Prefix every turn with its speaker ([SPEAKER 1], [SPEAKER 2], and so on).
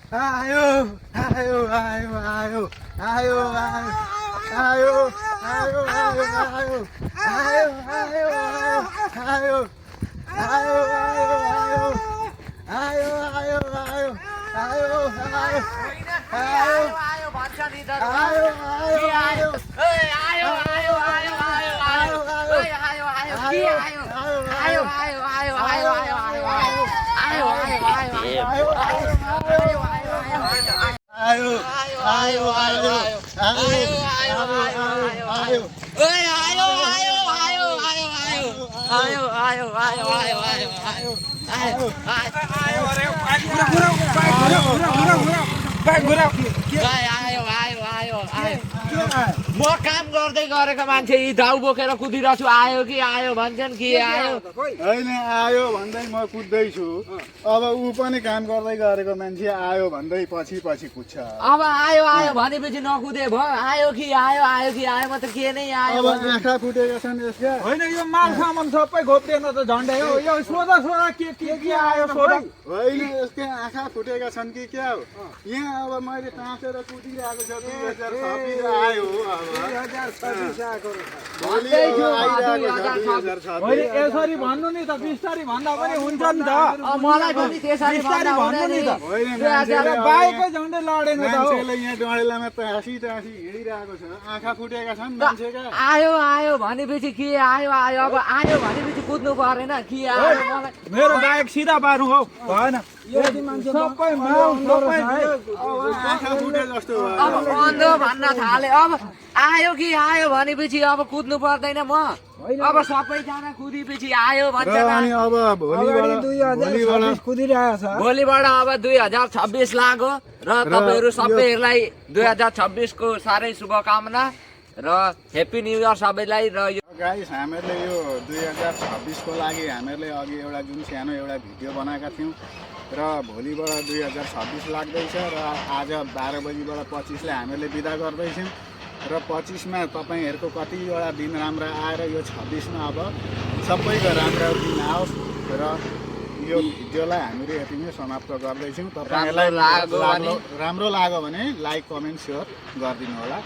[SPEAKER 1] आयो आयो आयो आयो आयो आयो आयो आयो आयो आयो आयो आयो आयो आयो आयो आयो
[SPEAKER 2] आयो भन्छ नि त
[SPEAKER 1] आयो आयो आयो
[SPEAKER 2] ए आयो आयो आयो आयो आयो ए आयो आयो के आयो आयो आयो आयो आयो आयो आयो आयो आयो आयो
[SPEAKER 1] आयो आयो आयो आयो
[SPEAKER 2] ए आयो आयो आयो आयो आयो आयो आयो आयो आयो आयो आयो
[SPEAKER 1] अरे
[SPEAKER 2] आयो आयो आयो आयो म काम गर्दै गरेको मान्छे यी धाउ बोकेर कुदिरहेको छु आयो कि आयो भन्छन् कि आयो
[SPEAKER 1] होइन आयो भन्दै म कुद्दैछु अब ऊ पनि काम गर्दै गरेको मान्छे आयो भन्दै पछि पछि कुद्छ
[SPEAKER 2] अब आयो आयो भनेपछि नकुदे भयो आयो कि आयो म त के नै आयो
[SPEAKER 1] अब आँखा फुटेका छन् यसका
[SPEAKER 3] होइन यो माल सामान सबै घोप्रिएन त झन्डै हो यो सोधा के आयो सोधा
[SPEAKER 1] होइन यसका आँखा फुटेका छन् कि क्या हो यहाँ अब मैले टाँसेर कुदिरहेको छ 2026 आयो अब
[SPEAKER 3] 2026 आएको
[SPEAKER 1] भोलि अब आइरहेको छ 2026
[SPEAKER 3] होइन यसरी भन्नु नि त बिस्तारी भन्दा पनि हुन्छ नि त
[SPEAKER 2] मलाई पनि त्यसरी
[SPEAKER 3] बिस्तारी भन्नु नि त
[SPEAKER 1] होइन मान्छेले अब
[SPEAKER 3] बाइकै झन्डै लडेन त हो
[SPEAKER 1] मान्छेले यहाँ डडेलामा टाँसी हिँडिरहेको छ आँखा फुटेका छन् मान्छेका
[SPEAKER 2] आयो आयो भनेपछि के आयो आयो अब आयो भनेपछि कुद्नु परेन के आयो मलाई
[SPEAKER 3] मेरो बाइक सिधा पार्नु हौ भएन सबै माल सबै
[SPEAKER 1] आँखा फुटे जस्तो भयो
[SPEAKER 2] अब बन्द भन्न थाले अब आयो कि आयो भनेपछि अब कुद्नु पर्दैन म अब सबैजना कुदेपछि आयो
[SPEAKER 1] र
[SPEAKER 2] भन्छ
[SPEAKER 1] अनि अब भोलिबाट
[SPEAKER 3] कुदिरहेको छ
[SPEAKER 2] भोलिबाट अब 2026 लाग्यो र तपाईँहरू सबैहरूलाई 2026 को साह्रै शुभकामना र हेप्पी न्यु इयर सबैलाई र यो
[SPEAKER 1] गाइस हामीहरूले यो 2026 को लागि हामीहरूले अघि एउटा जुन सानो एउटा भिडियो बनाएका थियौँ र भोलिबाट 2026 लाग्दैछ र आज 12 बजीबाट 25 लाई हामीहरूले बिदा गर्दैछौँ र 25 मा तपाईँहरूको कतिवटा दिन राम्रा आएर यो 26 मा अब सबैको राम्रो दिन आओस् र यो भिडियोलाई हामीले यति नै समाप्त गर्दैछौँ। तपाईँहरूलाई राम्रो लाग्यो भने लाइक कमेन्ट सेयर गरिदिनु होला।